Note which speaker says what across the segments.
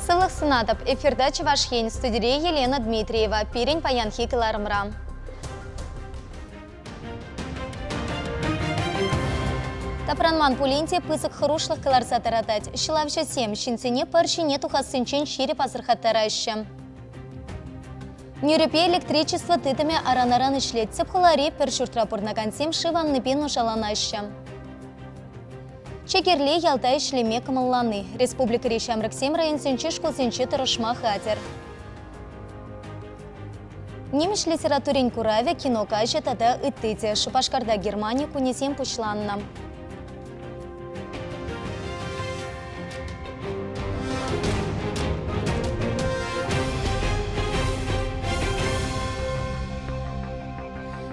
Speaker 1: Сывлӑх сунатӑп. Эфирта Чӑваш Ен студире Елена Дмитриева. Пирӗн паянхи кӑларӑмра. Тапранман пулин те пысӑк хӑрушлӑх кӑларса тӑратать. Ҫӑлавҫӑсем ҫынсене пӑр ҫине тухассинчен ҫирӗп асӑрхаттараҫҫӗ. Нӳрӗпе электричество тытӑмӗ аран-аран ӗҫлет. Тӗп хулари пӗр ҫуртра пурӑнакансем шыв аннипе нушаланаҫҫӗ. Чи кирли ялта ӗҫлеме кӑмӑллани. Республикӑри ҫамрӑксем районсенчи шкулсенче тӑрӑшма хатӗр. Нимӗҫ литературин куравӗ, кино каҫӗ тата ытти те. Шупашкарта Германи кунӗсем пуҫланнӑ.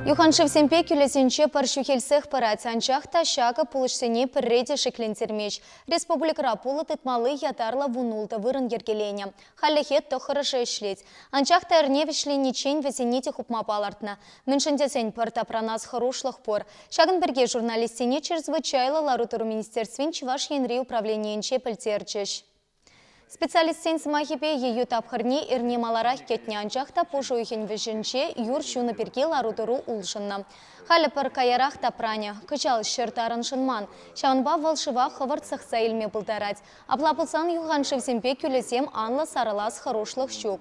Speaker 1: Юханшывсемпе кӳлӗсенче пӑр ҫӳхелсех пырать, анчах та ҫакӑ пулӑҫсене пӗрре те шиклентермест. Республикӑра пулӑ тытмалли ятарлӑ вунултӑ вырӑн йӗркеленӗ. Хальлӗхе тӑххӑрӑшӗ ӗҫлет. Анчах та эрне вӗҫлениччен вӗсене те хупма палӑртнӑ. Мӗншӗн тесен пӑр тапранас хӑрушлӑх пур. Ҫакӑн пирки журналистсене Чрезвычайлӑ лару-тӑру министерствин Чӑваш Енри управленийӗнче пӗлтерчӗҫ. Специалистсен сӑмахӗпе, ейӳ тапхӑрне эрне маларах кӗтнӗ, анчах та пуш уйӑхӗн вӗҫӗнче юр ҫунӑ пирки лару-тӑру улшӑннӑ. Халӗ пӑр каярах тапранӗ. Кӑҫал ҫӗр тарӑн шӑнман, ҫавӑнпа вӑл шыва хӑвӑрт сӑхса илме пултарать. Апла пулсан юханшывсемпе кӳлӗсем анлӑ сарӑлас хӑрушлӑх ҫук.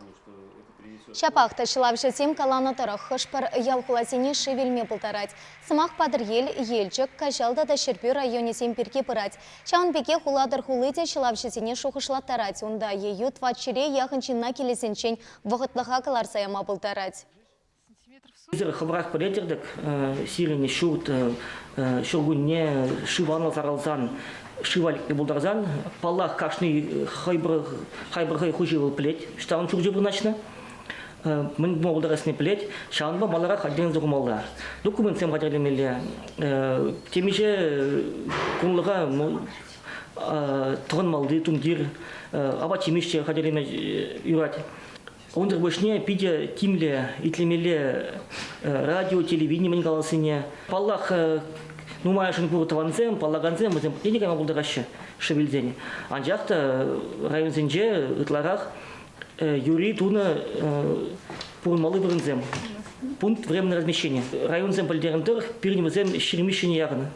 Speaker 1: Ҫапах та ҫӑлавҫӑсем каланӑ тӑрӑх, хӑш-пӗр ял-хуласене шыв илме пултарать. Сӑмах Патӑрьел, Елчӗк, Каҫал тата Ҫӗрпӳ районӗсем пирки пырать. Ҫавӑн пекех Улатӑр хули те ҫӑлавҫӑсене шухӑшлаттарать. Унта ейӳ тӑватҫӗре яхӑн ҫынна килӗсенчен вӑхӑтлӑха кӑларса яма пултарать.
Speaker 2: Эсир хӑвӑрах пӗлетӗр-тӗк, сирӗн ҫурт ҫуркунне шыв анлӑ сарӑлсан, шыва лекме пултарсан, паллах, кашни хӑйпӗр хӑй хуҫи вӑл пӗлет, ӑҫта ун ҫурчӗ вырнаҫнӑ, мӗн тума пултарассине пӗлет, ҫавӑнпа маларах хатӗрленсе хумалла. Документсем хатӗрлемелле, темиҫе кунлӑха тӑхӑнмалли тумтир, апат-ҫимӗҫ те хатӗрлеме юрать. Унсӑр пуҫне питӗ тимлӗ итлемелле радио, телевидени мӗн калассине. Паллах, нумайӑшӗн пур тӑвансем, паллакансем, вӗсем патне те кайма пултараҫҫӗ шыв илсен. Анчах та районсенче ытларах юри тунӑ пурӑнмалли вырӑнсем, пункт временного размещения. Районсем пӗлтернӗ тӑрӑх, пирӗн вӗсем 23-ҫӗне яхӑн.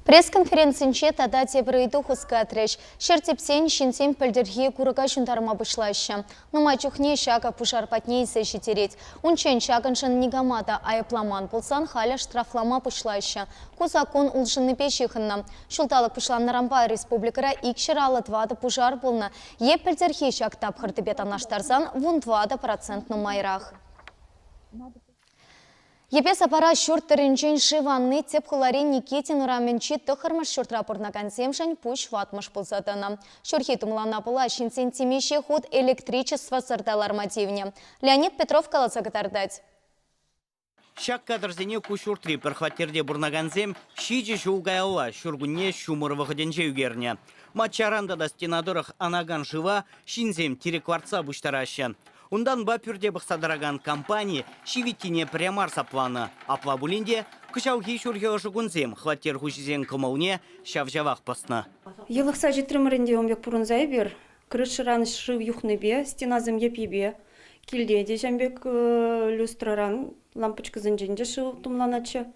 Speaker 1: Пресс-конференцинче тата тепӗр ыйту хускатрӗҫ. Ҫӗр типсен ҫынсем пӗлтӗрхи курӑка ҫунтарма пуҫлаҫҫӗ. Нумай чухне ҫакӑ пушар патне илсе ҫитерет. Унччен ҫакӑншӑн никама та айӑпламан пулсан халӗ штрафлама пуҫлаҫҫӗ. Ку саккун улшӑннипе ҫыхӑннӑ. Ҫулталӑк пуҫланнӑранпа республикӑра 254 пушар пулнӑ е пӗлтӗрхи ҫак тапхӑртипе танлаштарсан 14% нумайрах. Йӗпе-сапара ҫурт тӑрринчен шыв анни тӗп хулари Никитин урамӗнчи тӑххӑрмӗш ҫуртра пурӑнакансемшӗн пуҫ ватмӑш пулса тӑнӑ. Ҫурхи тумлана пула ҫынсен темиҫе хут электричествӑсӑр та ларма тивнӗ. Леонид Петров каласа кӑтартать.
Speaker 3: Ҫак кадрсене ку ҫуртри пӗр хваттерте пурӑнакансем ҫичӗ ҫул каялла ҫуркунне ҫумӑр вӑхӑтӗнче ӳкернӗ. Маччаран тата стена тӑрӑх анакан шыва ҫынсем тирӗк лартса пуҫтараҫҫӗ. Унтанпа пӳрте пӑхса тӑракан компани ҫивиттине пӗрре мар сапланӑ. Апла пулин те кӑҫалхи ҫурхи ӑшӑ кунсем хваттер хуҫисен кӑмӑлне ҫав-ҫавах пӑснӑ.
Speaker 4: Йӑлӑхса ҫитрӗмӗр ӗнтӗ ун пек пурӑнса эпир. Крышӑран шыв юхнипе, стенасем йӗп-йӗпе. Килте те ҫавӑн пек люстрӑран, лампочкӑсенчен те шыв тумланатчӗ.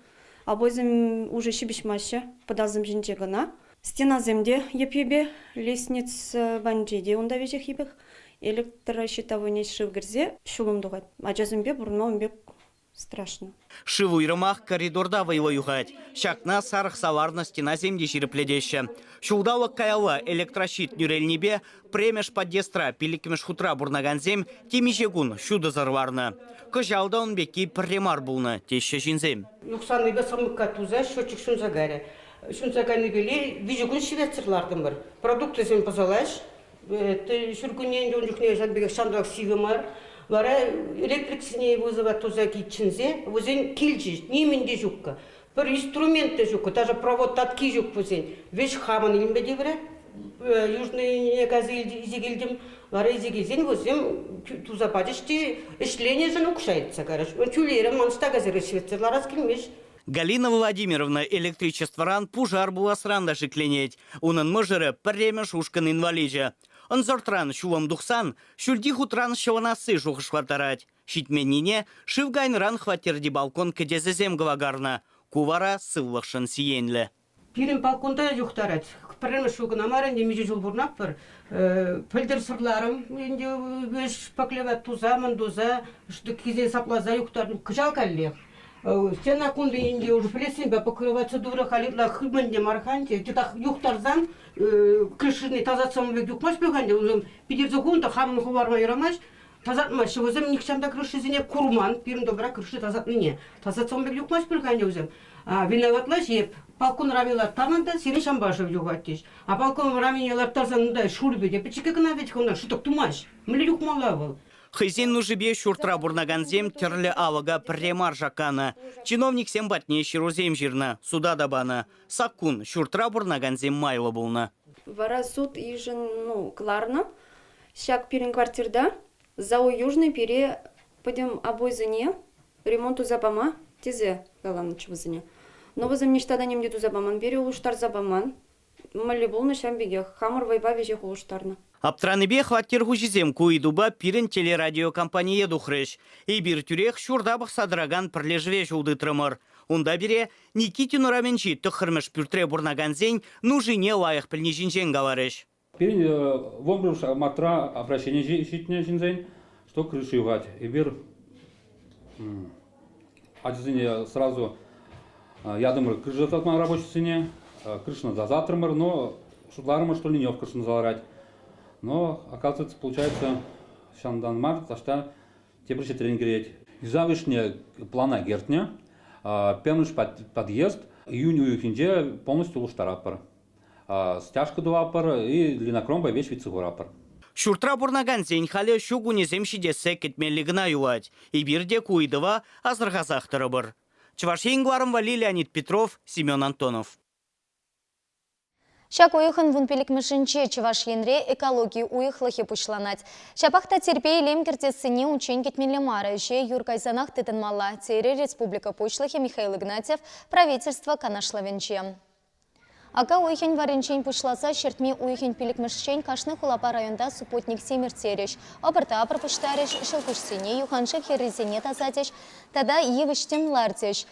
Speaker 4: Обойсем уже ҫыпӑҫмаҫҫӗ, пӑтасем ҫинче кӑна. Стенасем те йӗп-йӗпе, лестница панчи те унта веҫех йӗпех. Электрощитовойне шыв кӗрсе ҫулӑм тухать. Ачасемпе пурӑнма ун пек страшно.
Speaker 3: Шыв уйрӑмах коридорта вӑйлӑ юхать. Ҫакна сарӑхса ларнӑ стенасем те ҫирӗплетеҫҫӗ. Ҫулталӑк каялла электрощит нӳрелнипе пӗрремӗш подъездра пиллӗкмӗш хутра пурӑнакансем темиҫе кун ҫутӑсӑр ларнӑ. Кӑҫал та ун пекки пӗрре мар пулнӑ, теҫҫӗ ҫынсем.
Speaker 5: Юхсаннипе сӑмӑкка туса счетчик ҫунса кайрӗ. Ҫунса кайнипеле виҫӗ кун ҫиветсӗр лартӑмӑр. Продуктӑсем пӑсӑлаҫ. Ҫуркунне ӗнтӗ ун чухне ҫавӑн пекех ҫанталӑк сивӗ мар. Вара электриксене вызова туса чӗнсе вӗсен килчӗҫ, нимӗн те ҫуккӑ. Пӗр инструмент те ҫуккӑ, даже провод татки ҫук вӗсен. Веҫ хамӑн илме тиврӗ. Южныйне кайса илсе килтӗм. Вара илсе килсен вӗсем туса пачӗҫ те ӗҫленӗшӗн укҫа ыйтса карӗҫ. Тӳлерӗм, ман ӑҫта кайса ӗҫлетсе ларас килмест.
Speaker 3: Галина Владимировна электричествӑран пушар пуласран та шикленет. Унӑн мӑшӑрӗ пӗрремӗш ушкӑн инваличӗ. Ӑнсӑртран ҫулӑм тухсан ҫӳлти хутран ҫӑлӑнасси шухӑшлаттарать. Ҫитменнине, шыв кайнӑран хваттерти балкон кӗтесӗсем кӑвакарнӑ. Ку вара сывлӑхшӑн сиенлӗ.
Speaker 5: Пирӗн балконта юхтарать. Пӗрремӗш ҫул кӑна мар ӗнтӗ, миҫе ҫул пурӑнатпӑр. Пӗлтӗр сӑрларӑм ӗнтӗ шпаклевать туса, мӑн туса, кисен сапласа юхтартӑм. Кӑҫал каллех. Стена кунти ӗнтӗ уже плесеньпе покрываться турӗ, халь ытла хытман те мар-ха ӗнтӗ. Тытах юхтарсан крышине тасатсан ун пек юхмасть пек ӗнтӗ. Унсӑрӑн питӗрсе хунӑ та хамӑн хӑварма юрамасть. Тасатмаҫҫӗ вӗсем нихҫан та крышисене курман, пирӗн добра крыши тасатнине. Тасатсан ун пек юхмасть пуль-ха ӗнтӗ вӗсем. Виноватла эп балкон рами ларттарман та сирӗн ҫампа шыв юхать теҫ. А балкон рамине ларттарсан унта шурпе те пӗчӗккӗ кӑна вӗт-ха унта шӑтӑк тумасть. Мӗнле юхмалла вӑл?
Speaker 3: Хӑйсен нушипе ҫуртра пурӑнакансем тӗрлӗ алӑка пӗрре мар шакканӑ. Чиновниксем патне ҫырусем ҫырнӑ, суда та панӑ. Саккун ҫуртра пурӑнакансем майлӑ пулнӑ.
Speaker 4: Вара суд йышӑну кӑларнӑ. Ҫак пирӗн квартирта ЗАО «Южный» пире пӗтӗм обойсене ремонт туса пама тесе каланӑччӗ вӗсене. Но вӗсем ниҫта та ним те туса паман, пире улӑштарса паман. Мӗнле пулнӑ ҫавӑн пекех хамӑр вӑйпа веҫех улӑштарнӑ.
Speaker 3: Аптранипе хваттер хуҫисем ку ыйтупа пирӗн телерадиокомпание тухрӗҫ. Эпир тӳрех ҫурта пӑхса тӑракан пӗрлешӗве ҫул тытрӑмӑр. Унта пире Никитин урамӗнчи тӑххӑрмӗш пӳртре пурӑнакансен нушине лайӑх пӗлни ҫинчен каларӗҫ.
Speaker 6: Пирӗн вунпӗр мартра обращени ҫитнӗ ҫынсен, что крыша юхать. Эпир ачасене сразу ятӑмӑр крыша тасатма рабочисене, крышӑна тасатрӑмӑр, но шутларӑмӑр, что ливневка шӑнса ларать. Но, оказывается, получается, ҫантан мар, таҫта тепӗр ҫӗтрен кӗрет. Юсав ӗҫне плана кӗртнӗ. Пӗрремӗш подъезд июнь уйӑхӗнче полностью улӑштаратпӑр. Стяжка тӑватпӑр и линокромпа веҫ витсе хуратпӑр.
Speaker 3: Ҫуртра пурӑнакансен халӗ ҫу кунӗсем ҫитессе кӗтмелли кӑна юлать. Эпир те ку ыйтӑва асӑрхасах тӑрӑпӑр. Чӑваш Ен кӑларӑм валли Леонид Петров, Семен Антонов.
Speaker 1: Ҫак уйӑхӑн вунпиллӗкмӗшӗнче Чӑваш Енре экологи уйӑхлӑхӗ пуҫланать. Ҫапах та тирпей-илем кӗртессине унччен кӗтмелле мар, ӗҫе юр кайсанах тытӑнмалла, терӗ республика Пуҫлӑхӗ Михаил Игнатьев правительство канашлӑвӗнче. Ака уйӑхӗн варринчен пуҫласа ҫӗртме уйӑхӗн пиллӗкмӗшчен кашни хулапа районта субботниксем ирттерӗҫ, ӑпӑр-тапӑр пуҫтарӗҫ, ҫӑлкуҫсене, юханшыв хӗррисене тасатӗҫ тата йывӑҫ-тӗм лартӗҫ.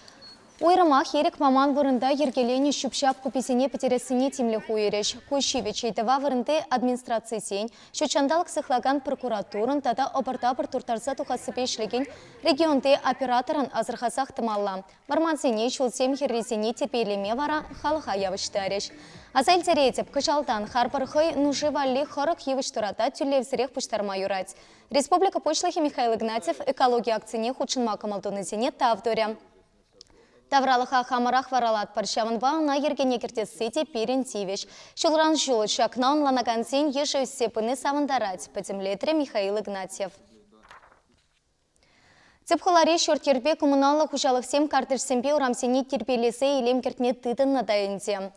Speaker 1: Уйрӑмах ирӗк паман вырӑнта йӗркеленӗ ҫӳп-ҫап куписене пӗтерессине тимлӗх уйӑрӗҫ. Ку ҫивӗч ыйтӑва вырӑнти администрацисен, ҫутҫанталӑк сыхлакан прокуратурӑн тата ӑпӑр-тапӑр турттарса тухассипе ӗҫлекен регионти операторӑн асӑрхасах тӑмалла. Вӑрмансене, ҫулсем хӗррисене тирпейлеме вара халӑха явӑҫтарӗҫ. Аса илтеретӗп, кӑҫалтан харпӑр хӑй нуши валли хӑрӑк йывӑҫ турата тӳлевсӗрех пуҫтарма юрать. Республика Пуҫлӑхӗ Михаил Игнатьев экологи акцине хутшӑнма кӑмӑл тунисене тав турӗ. Тавралӑха хамӑрах варалатпӑр, ҫавӑнпа ӑна йӗркене кӗртесси те пирӗн тивӗҫ. Ҫулран ҫул ҫакна ӑнланакансен йышӗ ӳссе пыни савӑнтарать, пӗтӗмлетрӗ Михаил Игнатьев. Тӗп хулари ҫурт-йӗрпе коммуналлӑ хуҫалӑхсем картишсемпе урамсене тирпейлесе илем кӗртме тытӑннӑ та ӗнтӗ.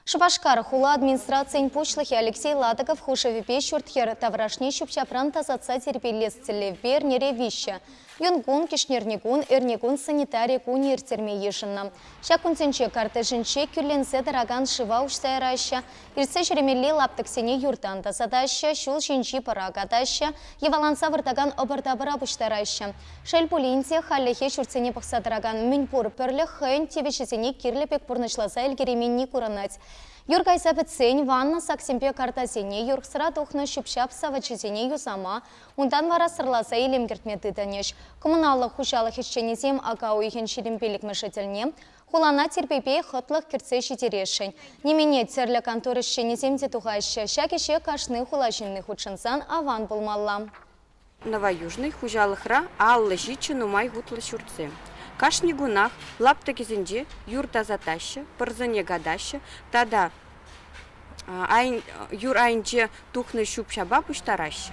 Speaker 1: Шупашкар хула администрацийӗн пуҫлӑхӗ Алексей Ладыков хушӑвӗпе ҫурт-йӗр таврашне ҫӳп-ҫапран тасатса тирпейлес тӗллевпе эрнере виҫҫӗ, юнкун, кӗҫнерникун, эрнекун санитари кунӗ ирттерме йышӑннӑ. Ҫак кунсенче картишӗнче кӳлленсе тӑракан шыва уҫса яраҫҫӗ, Иртсе ҫӳремелли лаптӑксене юртан тасатаҫҫӗ, ҫул ҫинчи пӑра катаҫҫӗ, йӑваланса выртакан ӑпӑр-тапӑра пуҫтараҫҫӗ. Шел пулин те, хальлӗхе ҫуртсене пӑхса тӑракан мӗнпур пӗрлӗх хӑйӗн тивӗҫӗсене кирлӗ пек пурнӑҫласа ӗлкӗрейменни курӑнать. Юр кайса пӗтсен ваннӑ саксемпе картасене, юрӑхсӑра тухнӑ ҫӳп-ҫап савӑчӗсене юсама, унтан вара сӑрласа илем кӗртме тытӑнӗҫ. Коммуналлӑ хуҫалӑх ӗҫченӗсем ака уйӑхӗн 25-мӗшӗ тӗлне Хулана тирпейпе хӑтлӑх кӗртсе ҫитересшӗн. Нимене тӗрлӗ кантур ӗҫченӗсем те тухаҫҫӗ. Ҫак ӗҫе кашни хула ҫынни хутшӑнсан аван пулмалла.
Speaker 7: Новоюжный хуҫалӑхра 57 нумай хутлӑ ҫуртсем. Кашни кунах лаптӑкӗсенче юр тасатаҫҫӗ, пӑрсене катаҫҫӗ тата юр айӗнче тухнӑ ҫӳп-ҫапа пуҫтараҫҫӗ.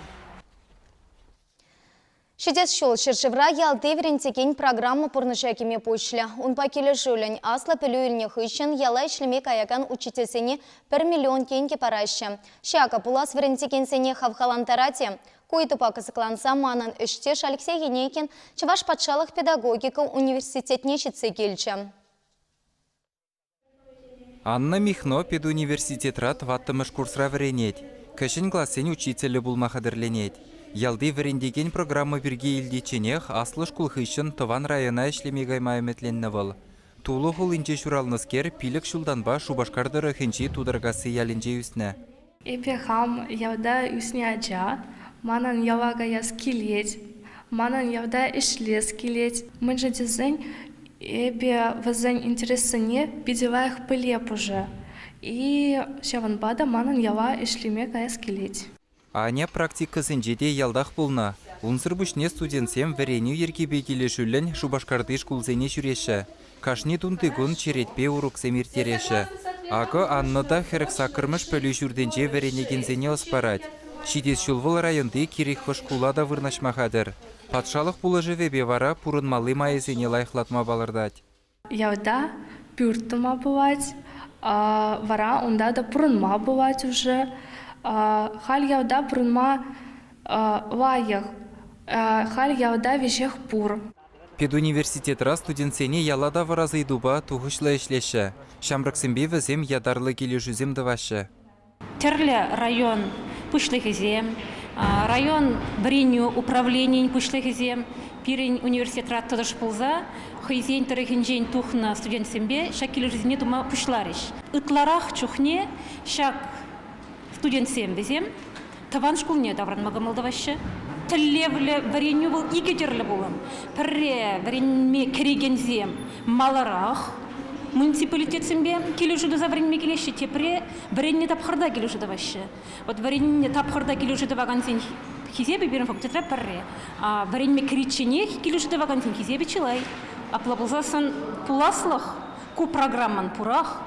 Speaker 1: Ҫитес ҫул ҫӗршывра ялти вӗрентекен программа пурнӑҫа кӗме пуҫлӗ. Унпа килӗшӳллӗн аслӑ пӗлӳ илнӗ хыҫҫӑн яла ӗҫлеме каякан учительсене пӗр миллион тенкӗ параҫҫӗ. Ҫакӑ пулас вӗрентекенсене хавхалантарать-и? Ку ыйтупа кӑсӑкланса манӑн ӗҫтеш Алексей Енейкин Чӑваш патшалӑх педагогика университетне ҫитсе килчӗ.
Speaker 8: Анна Михно педуниверситетра тӑваттӑмӗш курсра вӗренет. Кӗҫӗн классен учителӗ пулма хатӗрленет. Ялти вӗрентекен программа пирки илтичченех аслӑ шкул хыҫҫӑн тӑван района ӗҫлеме кайма ӗмӗтленнӗ вӑл. Тулӑ хулинче ҫуралнӑскер пилӗк ҫултанпа Шупашкар тӑрӑхӗнчи Тутаркасси ялӗнче ӳснӗ.
Speaker 9: Эпӗ хам ялта ӳснӗ ача. Манӑн яла каяс килет. Манӑн ялта ӗҫлес килет. Мӗншӗн тесен эпӗ вӗсен интересӗсене питӗ лайӑх пӗлеп уже. И ҫавӑнпа та манӑн яла ӗҫлеме каяс килет.
Speaker 8: Аня практикӑсенче те ялтах пулнӑ. Унсӑр пуҫне студентсем вӗренӳ йӗркипе килӗшӳллӗн Шупашкарти шкулсене ҫӳреҫҫӗ. Кашни тунтикун черетпе уроксем ирттереҫҫӗ. Акӑ Анна та 48-мӗш пӗлӳ ҫуртӗнче вӗренекенсене ӑс парать. Ҫитес ҫул вӑл районти кирек хӑш шкула та вырнаҫма хатӗр. Патшалӑх пулӑшӑвӗпе вара пурӑнмалли майӗсене лайӑхлатма палӑртать.
Speaker 9: Ялта пӳрт тума пулать, вара унта та пурӑнма пулать уже. Халь ялта пурӑнма лайӑх, халь ялта веҫех пур.
Speaker 8: Педуниверситетра студентсене яла тавӑрас ыйтупа тухӑҫлӑ ӗҫлеҫҫӗ. Ҫамрӑксемпе вӗсем ятарлӑ килӗшӳсем тӑваҫҫӗ.
Speaker 10: Тӗрлӗ район пуҫлӑхӗсем, район вӗренӳ управленийӗн пуҫлӑхӗсем пирӗн университетра тӑтӑш пулса хӑйсен тӑрӑхӗнчен тухнӑ студентсемпе ҫак килӗшӳсене тума пуҫларӗҫ. Ытларах чухне ҫак студентсем вӗсем тӑван шкулне таврӑнма кӑмӑл тӑваҫҫӗ. Тӗллевлӗ вӗренӳ вӑл икӗ тӗрлӗ пулӑм. Пӗрре вӗренме кӗрекенсем маларах муниципалитетсемпе килӗшӳ туса вӗренме килеҫҫӗ, тепре вӗреннӗ тапхӑрта килӗшӳ тӑваҫҫӗ. Вот вӗреннӗ тапхӑрта килӗшӳ тӑвакансен хисепӗ пирӗн факультетра пӗрре. А вӗренме кӗричченех килӗшӳ тӑвакансен хисепӗ чылай. Апла пулсассӑн пуласлӑх ку программӑн пурах.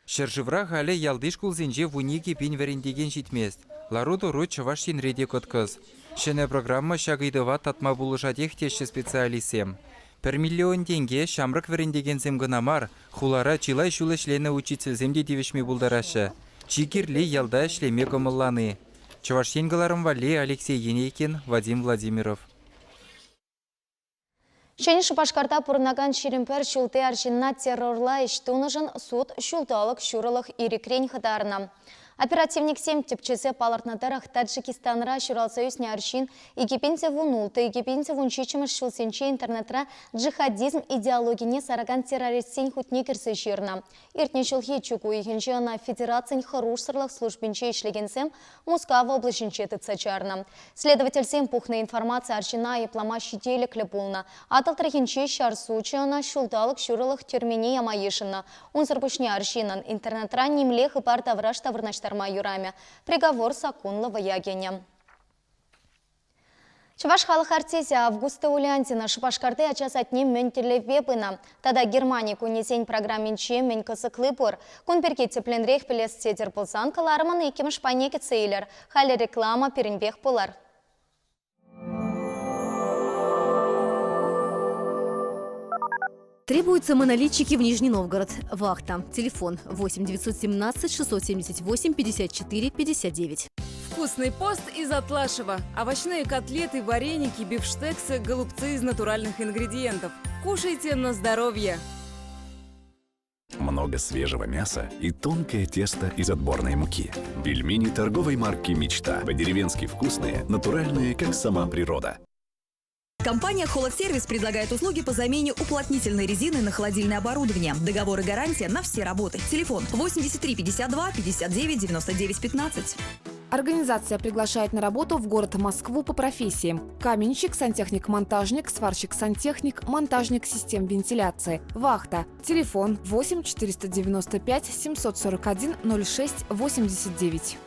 Speaker 8: Ҫӗршывра халӗ ялти шкулсенче 12 пин вӗрентекен ҫитмест. Лару-тӑру Чӑваш Енре те кӑткӑс. Ҫӗнӗ программа ҫак ыйтӑва татма пулӑшатех теҫҫӗ специалистсем. Пӗр миллион тенке ҫамрӑк вӗрентекенсем кӑна мар, хулара чылай ҫул ӗҫленӗ учительсем те тивӗҫме пултараҫҫӗ. Чи кирли ялта ӗҫлеме кӑмӑллани. Чӑваш Ен кӑларӑм валли Алексей Енейкин, Вадим Владимиров.
Speaker 1: Ҫӗнӗ Шупашкарта пурӑнакан 21 ҫулти арҫынна террорла ӗҫ тунӑшӑн суд ҫулталӑк ҫурӑлӑх ирӗкрен хӑтарнӑ. Оперативниксем тӗпчесе палӑртнӑ тӑрӑх, Таджикистанра ҫуралса ӳснӗ арҫын 2016 2017 ҫулсенче интернетра джихадизм идеологине саракан террористсен хутне кӗрсе ҫырнӑ. Иртнӗ ҫулхи чӳк уйӑхӗнче ӑна Федерацин хӑрушсӑрлӑх службинче ӗҫлекенсем Мускав облаҫӗнче тытса чарнӑ. Следовательсем пухнӑ информаци арҫынна айӑплама ҫителӗклӗ пулнӑ. Атӑл тӑрӑхӗнчи ҫар сучӗ ӑна ҫулталӑк ҫурӑлӑх тӗрмене яма йышӑннӑ. Унсӑр пуҫне арҫыннӑн интернетра нимле хыпар тавраш та вырнаҫтарма юрамӗ. Приговор саккунлӑ вӑя кӗнӗ. Чӑваш халӑх артисчӗ Августа Уляндина Шупашкарти ача садне мӗн тӗллевпе пынӑ тата Германи кунӗсен программинче мӗн кӑсӑкли пур? Кун пирки тӗплӗнрех пӗлес тетӗр пулсан кӑларӑмӑн иккӗмӗш пайне кӗтсе илӗр. Халӗ реклама пирӗнпех пулар.
Speaker 11: Требуются монолитчики в Нижний Новгород. Вахта. Телефон 8 917 678 54 59.
Speaker 12: Вкусный пост из Атлашева. Овощные котлеты, вареники, бифштексы, голубцы из натуральных ингредиентов. Кушайте на здоровье!
Speaker 13: Много свежего мяса и тонкое тесто из отборной муки. Пельмени торговой марки «Мечта». По-деревенски вкусные, натуральные, как сама природа.
Speaker 14: Компания «Холодсервис» предлагает услуги по замене уплотнительной резины на холодильное оборудование. Договор и гарантия на все работы. Телефон 83 52 59 99 15.
Speaker 15: Организация приглашает на работу в город Москву по профессиям. Каменщик, сантехник-монтажник, сварщик-сантехник, монтажник систем вентиляции. Вахта. Телефон 8 495 741 06 89.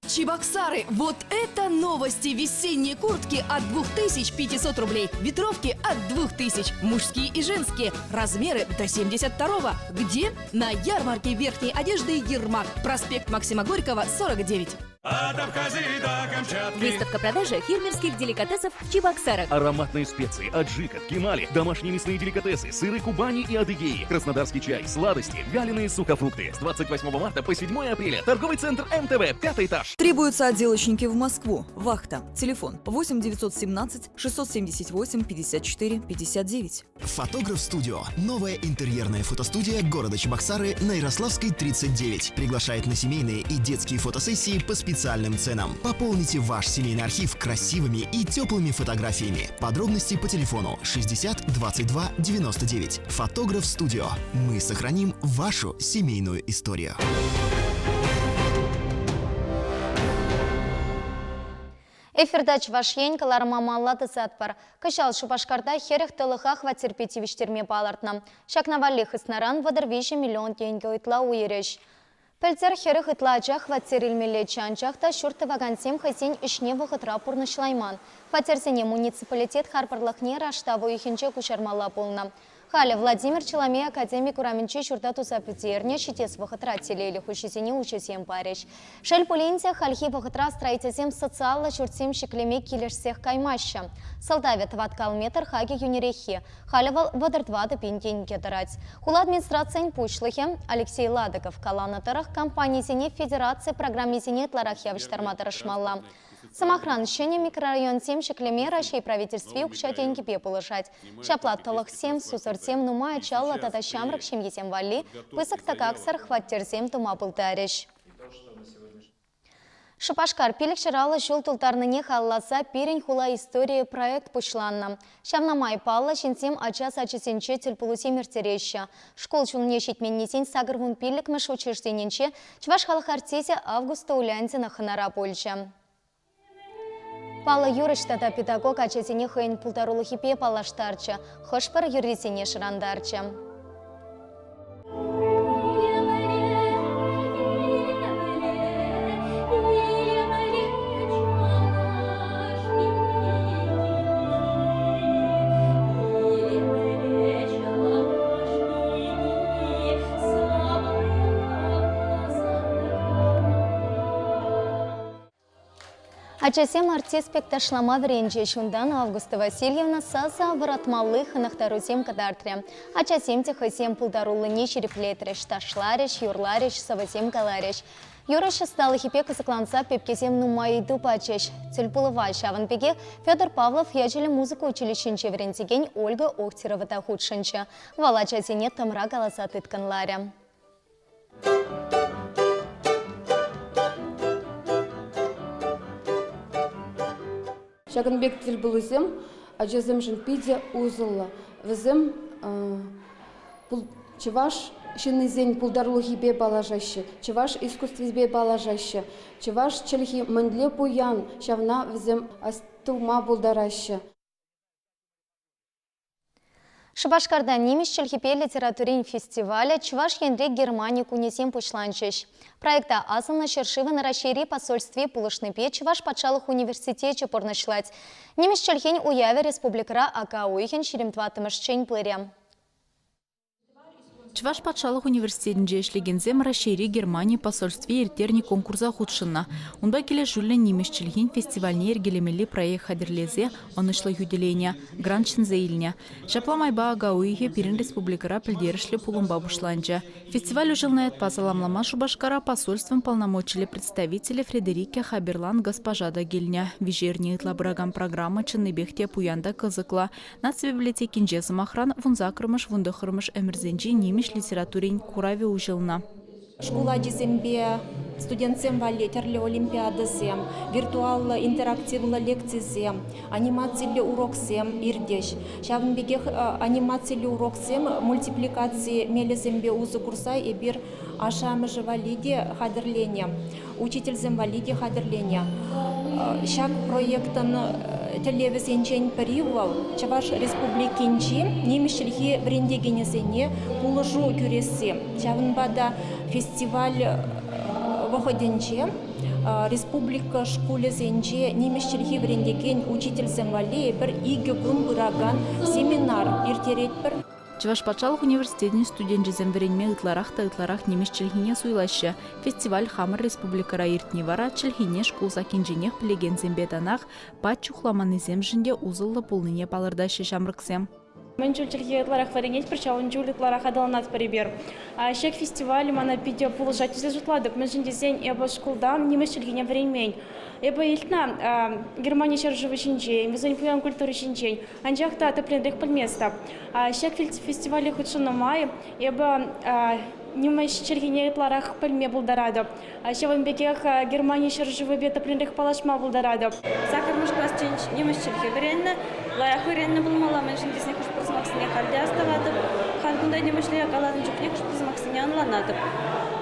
Speaker 16: Чебоксары! Вот это новости! Весенние куртки от 2500 рублей, ветровки от 2000, мужские и женские, размеры до 72-го. Где? На ярмарке верхней одежды «Ермак», проспект Максима Горького, 49.
Speaker 17: От Абхазии до Камчатки.
Speaker 18: Выставка-продажа фермерских деликатесов в Чебоксарах.
Speaker 17: Ароматные специи, аджика, ткемали, домашние мясные деликатесы, сыры Кубани и Адыгеи, краснодарский чай, сладости, вяленые сухофрукты. С 28 марта по 7 апреля. Торговый центр МТВ, пятый этаж.
Speaker 14: Требуются отделочники в Москву. Вахта. Телефон 8 917 678 54 59.
Speaker 19: Фотограф Студио. Новая интерьерная фотостудия города Чебоксары на Ярославской 39. Приглашает на семейные и детские фотосессии по специальности. специальным ценам. Пополните ваш семейный архив красивыми и теплыми фотографиями. Подробности по телефону 60 22 99. Фотограф Студио. Мы сохраним вашу семейную историю.
Speaker 1: Эфирта Чӑваш Ен кӑларӑма малалла тӑсатпӑр. Кӑҫал Шупашкарта 40 тӑлӑха хваттерпе тивӗҫтерме палӑртнӑ. Ҫакна валли хыснаран 33 миллион тенкӗ ытла уйӑрӗҫ. Пӗлтӗр 40 ытла ача хваттер илмеллеччӗ, анчах та ҫурт тӑвакансем хӑйсен ӗҫне вӑхӑтра пурнӑҫлайман. Хваттерсене муниципалитет харпӑрлӑхне раштав уйӑхӗнче куҫармалла пулнӑ. Халӗ Владимир Челомей академик урамӗнчи ҫурта туса пӗтернӗ, ҫитес вӑхӑтра телейлӗ хуҫисене уҫӑсем парӗҫ. Шел пулин те, хальхи вӑхӑтра строительсем социаллӑ ҫуртсем ҫӗклеме килӗшсех каймаҫҫӗ. Сӑлтавӗ тӑваткал метр хакӗ йӳнӗреххи. Халӗ вӑл 34 пин тенкӗ тӑрать. Хула администрацийӗн пуҫлӑхӗ Алексей Ладыков каланӑ тӑрӑх, компанисене федераци программисене ытларах явӑҫтарма тӑрӑшмалла. Сӑмахран, ҫӗнӗ микрорайонсем ҫӗклеме Раҫҫей правительстви укҫа-тенкӗпе пулӑшать. Ҫапла тӑлӑхсем, сусӑрсем, нумай ачаллӑ тата ҫамрӑк ҫемьесем валли пысӑк тӑкаксӑр хваттерсем тума пултарӗҫ. Шупашкар 550 ҫул тултарнине халалласа «Пирӗн хула историйӗ» проект пуҫланнӑ. Ҫавна май паллӑ ҫынсем ача сачӗсенче тӗлпулусем ирттереҫҫӗ. Шкул ҫулне ҫитменнисен 85-мӗш учрежденинче Чӑваш халӑх артисчӗ Августа Уляндина хӑнара пулчӗ. Паллӑ юрӑҫ тата педагог ачасене хӑйӗн пултарулӑхӗпе паллаштарчӗ, хӑш-пӗр юррисене шӑрантарчӗ. Ачасем артист пек ташлама вӗренчӗҫ. Унтан Августа Васильевна сасӑ вӑратмалли хӑнӑхтарусем кӑтартрӗ. Ачасем те хӑйсем пултаруллине ҫирӗплетрӗҫ, ташларӗҫ, юрларӗҫ, сӑвӑсем каларӗҫ. Юрӑҫ ӑсталӑхӗпе кӑсӑкланса пепкесем нумай ыйту пачӗҫ. Тӗлпулӑва ҫавӑн пекех Федор Павлов ячӗллӗ музыка училищинче вӗрентекен Ольга Охтерова та хутшӑнчӗ. Вӑл ачасене тӑмра каласа тыткӑнларӗ.
Speaker 20: Ҫакӑн пек тӗлпулусем ачасемшӗн питӗ усӑллӑ. Вӗсем чӑваш ҫыннисен пултарулӑхӗпе паллашаҫҫӗ, чӑваш искусствипе паллашаҫҫӗ, чӑваш чӗлхи мӗнле пуян, ҫавна вӗсем астума пултараҫҫӗ.
Speaker 1: Шупашкарта нимӗҫ чӗлхипе литературин фестивалӗ Чӑваш Енре Германи кунӗсем пуҫланчӗҫ. Проекта асӑннӑ ҫӗршывӑн Раҫҫейри посольстви пулӑшнипе Чӑваш патшалӑх университечӗ пурнӑҫлать. Нимӗҫ чӗлхин уявӗ республикӑра ака уйӑхӗн 24-мӗшчен пырӗ.
Speaker 21: Чӑваш патшалӑх университетӗнче ӗҫлекенсем Раҫҫейри Германи посольстви ирттернӗ конкурса хутшӑннӑ. Унпа килӗшӳллӗн нимӗҫ чӗлхин фестивальне йӗркелемелли проект хатӗрлесе ӑнӑҫлӑ хӳтӗленӗ, грант ҫӗнсе илнӗ. Ҫапла майпа ака уйӑхӗ пирӗн республикӑра пӗлтерӗшлӗ пулӑмпа пуҫланчӗ. Фестиваль уҫӑлнӑ ятпа саламлама Шупашкара посольствӑн полномочиллӗ представителӗ Фредерике Хаберлан госпожа та килнӗ. Виҫӗ эрне ытла пыракан программа чӑннипех те пуян та кӑсӑклӑ. Наци библиотекинче, сӑмахран, вунсаккӑрмӗш-вунтӑххӑрмӗш ӗмӗрсенчи нимӗҫ литературин куравӗ уҫӑлнӑ.
Speaker 22: Шкул ачисемпе студентсем валли тӗрлӗ олимпиадӑсем, виртуаллӑ интерактивлӑ лекцисем, анимациллӗ уроксем иртӗҫ. Ҫавӑн пекех анимациллӗ уроксем мультипликаци мелӗсемпе усӑ курса эпир ашшӗ-амӑшӗ валли те хатӗрленӗ, учительсем валли те хатӗрленӗ. Ҫак проектӑн тӗллевӗсенчен пӗри вӑл Чӑваш Республикинчи нимӗҫ чӗлхи вӗрентекенӗсене пулӑшу кӳресси. Ҫавӑнпа та фестиваль вӑхӑтӗнче республика шкулӗсенче нимӗҫ чӗлхи вӗрентекен учительсем валли эпир икӗ кун пыракан семинар ирттеретпӗр.
Speaker 21: Чӑваш патшалӑх университетӗн студенчӗсем вӗренме ытларах та ытларах нимӗҫ чӗлхине суйлаҫҫӗ. Фестиваль хамӑр республикӑра иртни вара чӗлхене шкул саккинченех пӗлекенсемпе танах пач чухламаннисемшӗн те усӑллӑ пулнине палӑртаҫҫӗ ҫамрӑксем.
Speaker 9: Мӗн чуль чӗлхе ытларах вӗренетпӗр, ҫавӑн чуль ытларах аталанатпӑр эпир. Ҫак фестиваль мана питӗ пулӑшать тесе шутлатӑп, мӗншӗн тесен эпӗ шкулта нимӗҫ чӗлхине вӗренмен. Эпӗ илтнӗ Германи ҫӗршывӗ ҫинчен, вӗсен пуян культури ҫинчен. Анчах та тӗплӗнрех пӗлместӗп. Ҫак фестивале хутшӑннӑ май эпӗ. нимӗҫ чӗлхине ытларах пӗлме пултаратӑп. Ҫавӑн пекех Германи ҫӗршывӗпе тӗплӗнрех паллашма пултаратӑп.
Speaker 2: Саккӑрмӗш класчен нимӗҫ чӗлхи вӗреннӗ. Лайӑх вӗреннӗ пулмалла, мӗншӗн тесен хӑш-пӗр сӑмахсене халь те астӑватӑп. Халь кунта нимӗҫле каланӑ чухне хӑш-пӗр сӑмахсене ӑнланатӑп.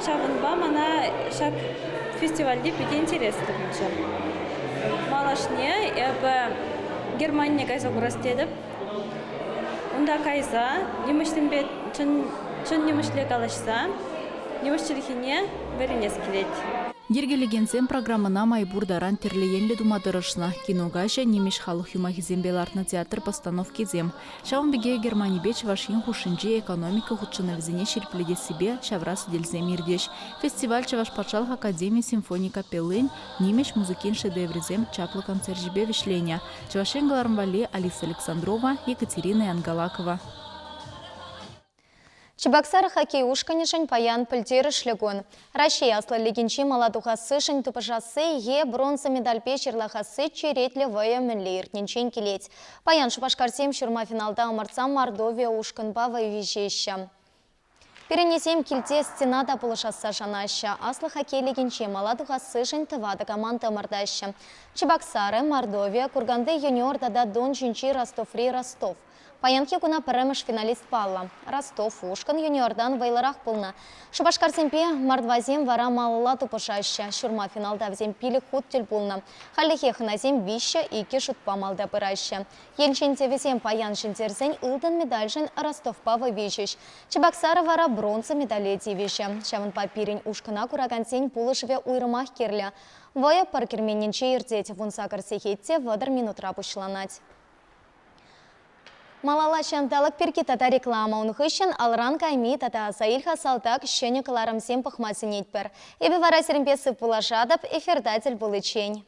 Speaker 2: Ҫавӑнпа мана ҫак фестивальте питӗ интереслӗ пулчӗ. Малашне эпӗ Германине кайса курас тетӗп. Унта кайса нимӗҫсемпе чӑн, чӑн нимӗҫле калаҫса нимӗҫ чӗлхине вӗренес килет.
Speaker 21: Йӗркелекенсем программӑна май пур таран тӗрлӗ енлӗ тума тӑрӑшнӑ. Кино каҫӗ нимӗҫ халӑх юмахӗсемпе лартнӑ театр постановкисем. Ҫавӑн пекех Германипе Чӑваш Ен хушшинчи экономика хутшӑнӑвӗсене ҫирӗплетессипе ҫавра сӗтелсем иртӗҫ. Фестиваль Чӑваш патшалӑх академи симфони капеллин нимӗҫ музыкин шедеврӗсем чаплӑ концерчӗпе вӗҫленӗ. Чӑваш Ен кӑларӑм валли Алиса Александрова, Екатерина Янгалакова.
Speaker 1: Чебоксар хоккей ушкӑнӗшӗн паян пӗлтерӗшлӗ кун. Раҫҫей аслӑ лигинчи мала тухассишӗн тупӑшасси е бронза медальпе ҫырлахасси черетлӗ вӑйӑ мӗнле иртнинчен килет. Паян Шупашкарсем ҫурма финалта ӑмӑртса Мордовия ушкӑнпа вӑй виҫеҫҫӗ. Пирӗннисем килте стена та пулӑшасса шанаҫҫӗ. Аслӑ хоккей лигинче мала тухассишӗн тӑватӑ команда ӑмӑртаҫҫӗ. Чебоксары, Мордовия, Курганти юниор тата Дон ҫинчи Ростоври Ростов. Паянхи куна пӗрремӗш финалист паллӑ. Ростов ушкӑн юниортан вӑйлӑрах пулнӑ. Шупашкарсемпе мордвасем вара малалла тупӑшаҫҫӗ. Ҫурма финалта вӗсем пилӗк хут тӗл пулнӑ. Хальлӗхе хӑнасем виҫҫӗ иккӗ шутпа малта пыраҫҫӗ. Енчен те вӗсем паян ҫӗнтерсен ылтӑн медальшӗн Ростовпа вӑй виҫӗҫ. Чебоксары вара бронза медале тивӗҫӗ. Ҫавӑнпа пирӗн ушкӑна куракансен пулӑшӑвӗ уйрӑмах кирлӗ. Вӑйӑ пӑр керменӗнче иртет, вунсакӑр сехет те 30 минутра пуҫланать. Малалла ҫанталӑк пирки тата реклама. Ун хыҫҫӑн алран кайми тата аса ил-ха салтак ҫӗнӗ кӑларӑмсем пӑхма сӗнетпӗр. Эпӗ вара сирӗнпе сывпуллашатӑп, эфирта тӗл пуличчен.